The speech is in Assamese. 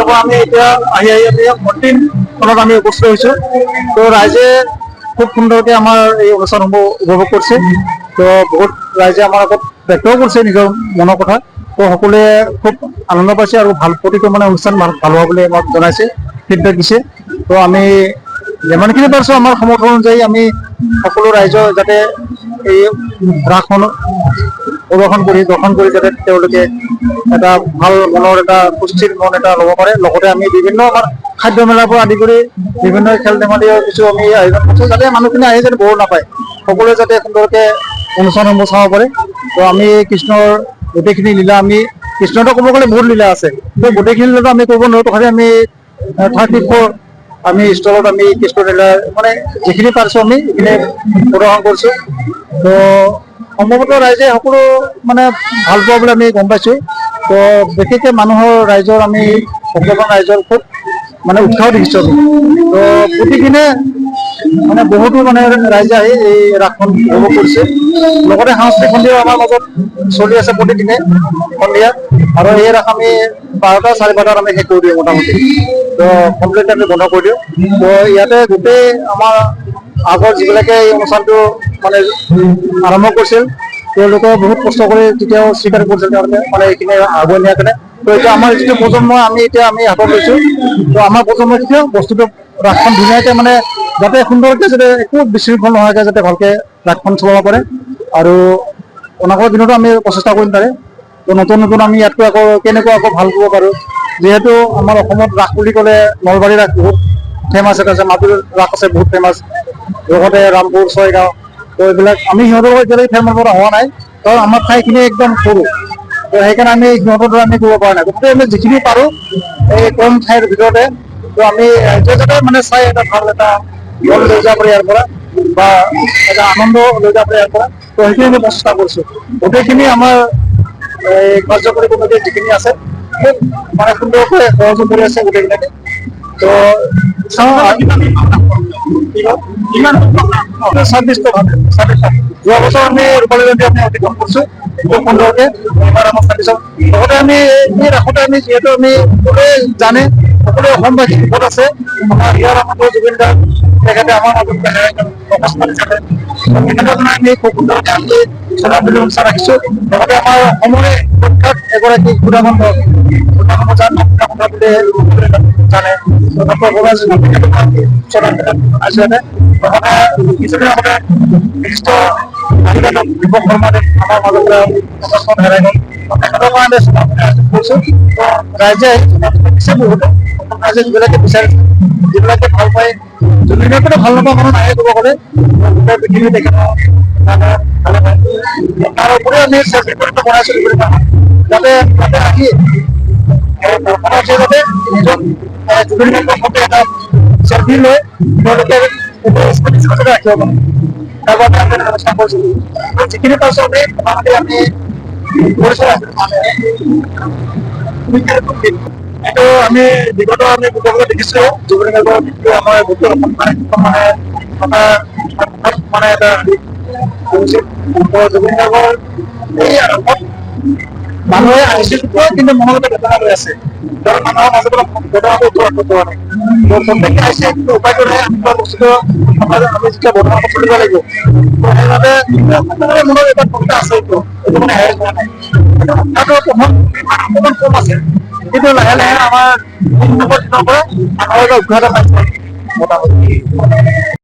তাৰ পৰা আমি এতিয়া আহি আহি আমি অন্তিমখনত আমি উপস্থিত হৈছো। তো ৰাইজে খুব সুন্দৰকে আমাৰ এই অনুষ্ঠানসমূহ উপভোগ কৰিছে। তো বহুত ৰাইজে আমাৰ আগত ব্যক্তও কৰিছে নিজৰ মনৰ কথা। তো সকলোৱে খুব আনন্দ পাইছে আৰু ভাল প্ৰতিটো মানে অনুষ্ঠান ভাল ভাল হোৱা বুলি আমাক জনাইছে, ফিডবেক দিছে। তো আমি যিমানখিনি পাৰিছো, আমাৰ সমৰ্থ অনুযায়ী আমি সকলো ৰাইজৰ যাতে এই ৰাসখন প্ৰদৰ্শন কৰি, দৰ্শন কৰি যাতে তেওঁলোকে এটা ভাল মনৰ এটা সুস্থিৰ মন এটা ল'ব পাৰে। লগতে আমি বিভিন্ন আমাৰ খাদ্য মেলাৰ পৰা আদি কৰি বিভিন্ন খেল ধেমালিৰ কিছু আমি আয়োজন কৰিছো, যাতে মানুহখিনি আহি যাতে বৰ নাপায়, সকলোৱে যাতে সুন্দৰকে অনুষ্ঠানসমূহ চাব পাৰে। তো আমি কৃষ্ণৰ গোটেইখিনি লীলা, আমি কৃষ্ণটো ক'ব গ'লে বহুত লীলা আছে, তো গোটেইখিনি লীলাটো আমি কৰিব নোৱাৰো। তথাপি আমি 34 আমি ষ্টলত আমি কৃষ্ণ লীলা মানে যিখিনি পাৰিছো আমি সেইখিনি প্ৰদৰ্শন কৰিছো। তো সম্ভৱতঃ ৰাইজে সকলো মানে ভাল পোৱা বুলি আমি গম পাইছো। তো বিশেষকে মানুহৰ ৰাইজৰ, আমি ভক্তগণ ৰাইজৰ খুব মানে উৎসাহ দেখিছো আমি। তো প্ৰতিদিনে মানে বহুতো মানে ৰাইজে আহি এই ৰাসখন উপভোগ কৰিছে। লগতে সাংস্কৃতিক সন্ধিয়াও আমাৰ মাজত চলি আছে প্ৰতিদিনে সন্ধিয়া। আৰু এই ৰাস আমি 12টা 12:30ত আমি শেষ কৰি দিওঁ মোটামুটি। তো কমপ্লিট আমি বন্ধ কৰি দিওঁ। তো ইয়াতে গোটেই আমাৰ আগৰ যিবিলাকে এই অনুষ্ঠানটো মানে আৰম্ভ কৰিছিল, তেওঁলোকে বহুত কষ্ট কৰি তেতিয়াও স্বীকাৰ কৰিছিল তেওঁলোকে মানে এইখিনি আগুৱাই নিয়াৰ কাৰণে। তো এতিয়া আমাৰ যিটো প্ৰজন্ম, আমি এতিয়া আমি হাতত লৈছো, তো আমাৰ প্ৰজন্মই তেতিয়া বস্তুটো ৰাসখন ধুনীয়াকে মানে যাতে সুন্দৰকে, যাতে একো বিশৃংখল নোহোৱাকে যাতে ভালকে ৰাসখন চলাব পাৰে। আৰু অনাগত দিনতো আমি প্ৰচেষ্টা কৰিম তাৰে। তো নতুন নতুন আমি ইয়াতকৈ আকৌ কেনেকুৱা আকৌ ভাল কৰিব পাৰোঁ। যিহেতু আমাৰ অসমত ৰাস বুলি ক'লে নলবাৰী ৰাস বহুত ফেমাছ এটা আছে, মাজুলীৰ ৰাস আছে বহুত ফেমাছ, লগতে ৰামপুৰ, ছয়গাঁও। তো এইবিলাক আমি সিহঁতৰ লগত এতিয়ালৈকে ফেমাছ পৰা হোৱা নাই, কাৰণ আমাৰ ঠাইখিনি একদম সৰু। তো সেইকাৰণে আমি সিহঁতৰ দৰে আমি কৰিব পৰা নাই। গতিকে আমি যিখিনি পাৰোঁ এই কম ঠাইৰ ভিতৰতে, তো আমি ৰাইজে যাতে মানে চাই এটা ভাল এটা মন লৈ যাব পাৰে ইয়াৰ পৰা বা এটা আনন্দ লৈ যাব পাৰে ইয়াৰ পৰা, তো সেইখিনি আমি প্ৰচেষ্টা কৰিছো। গোটেইখিনি আমাৰ এই কাৰ্যকৰী কমিটিৰ যিখিনি আছে, খুব মানে সুন্দৰকৈ সহযোগ কৰি আছে গোটেইবিলাকে। তো চাওঁ কিমান 26টা, 26টা। যোৱা বছৰ আমি ৰূপালী জয়ন্তী আমি অতিক্ৰম কৰিছো খুব সুন্দৰকে। এইবাৰ আমাৰ 26ত লগতে আমি এই ৰাসতে আমি যিহেতু আমি সকলোৱে জানে, সকলোৱে অসমবাসী বিপদ আছে, আমাৰ ইয়াৰ আমাৰ জুবিন গাৰ্গ, তেখেতে আমাৰ মাজত অকস্মাত হিচাপে, তেখেতৰ কাৰণে আমি খুব সুন্দৰকে আমি শ্ৰদ্ধাঞ্জলি অনুষ্ঠান ৰাখিছো। লগতে আমাৰ অসমৰে প্ৰখ্যাত এগৰাকী সুধাকণ্ঠ, সুধাকণ্ঠ যাৰ নাম সুধাকণ্ঠ বুলি জানে, ডক্টৰ ভৱেশ, তেখেতক আমি শ্ৰদ্ধাঞ্জলি জনাইছো ইয়াতে। লগতে কিছুদিন আগতে বিশিষ্ট গায়ক দীপক শৰ্মাদেৱ আমাৰ মাজৰ পৰা অকস্মাত হেৰাই গ'ল, তেখেতৰ কাৰণে শ্ৰদ্ধাঞ্জলি আয়োজন কৰিছো। তো ৰাইজে দিছে, বহুতে ৰাইজে যিবিলাকে বিচাৰিছে, যিবিলাকে ভাল পায়, জুবিনদাকতো ভাল নোপোৱা মানুহ নাহে ক'ব গ'লে গোটেই পৃথিৱী তেখেতৰ ভালে পায়। তাৰ উপৰিও আমি চেল্ফি পইণ্ট বনাইছো যাতে তাতে আহি দৰ্শনাৰ্থীয়ে যাতে নিজৰ জুবিন গাৰ্গৰ সৈতে এটা চেল্ফি লৈ তেওঁলোকে এইটো স্মৃতি হিচাপে ৰাখিব পাৰে, তাৰ বাবে আমি ব্যৱস্থা কৰিছো। যিখিনি পাইছো আমি মোটামুটি আমি কৰিছো। এইটো আমি বিগত আমি বিগত দেখিছো, জুবিন গাৰ্গৰ মৃত্যু আমাৰ গোটেই অসম মানে এটা মানে এটা কৰিছিল। জুবিন গাৰ্গৰ এই আৰম্ভত মানুহে আহিছিল, কিন্তু মনত এটা বেদনা লৈ আছে, কাৰণ মানুহৰ মাজত অলপ বেদনাটো উত্তৰণ হোৱা নাই। তো প্ৰত্যেকে আহিছে, কিন্তু উপায়টো নাই। আমি বস্তুটো আমাৰ আমি যেতিয়া বৰ্তমান চলিব লাগিব, তো সেইবাবে সকলোৰে মনত এটা কবিতা আছে, এইটো মানে হেৰাই যোৱা নাই। উৎসাহটো প্ৰথম অকণমান কম আছে, কিন্তু লাহে লাহে আমাৰ 3 নম্বৰ দিনৰ পৰা মানুহৰ এটা উৎসাহ এটা পাইছে মোটামুটি।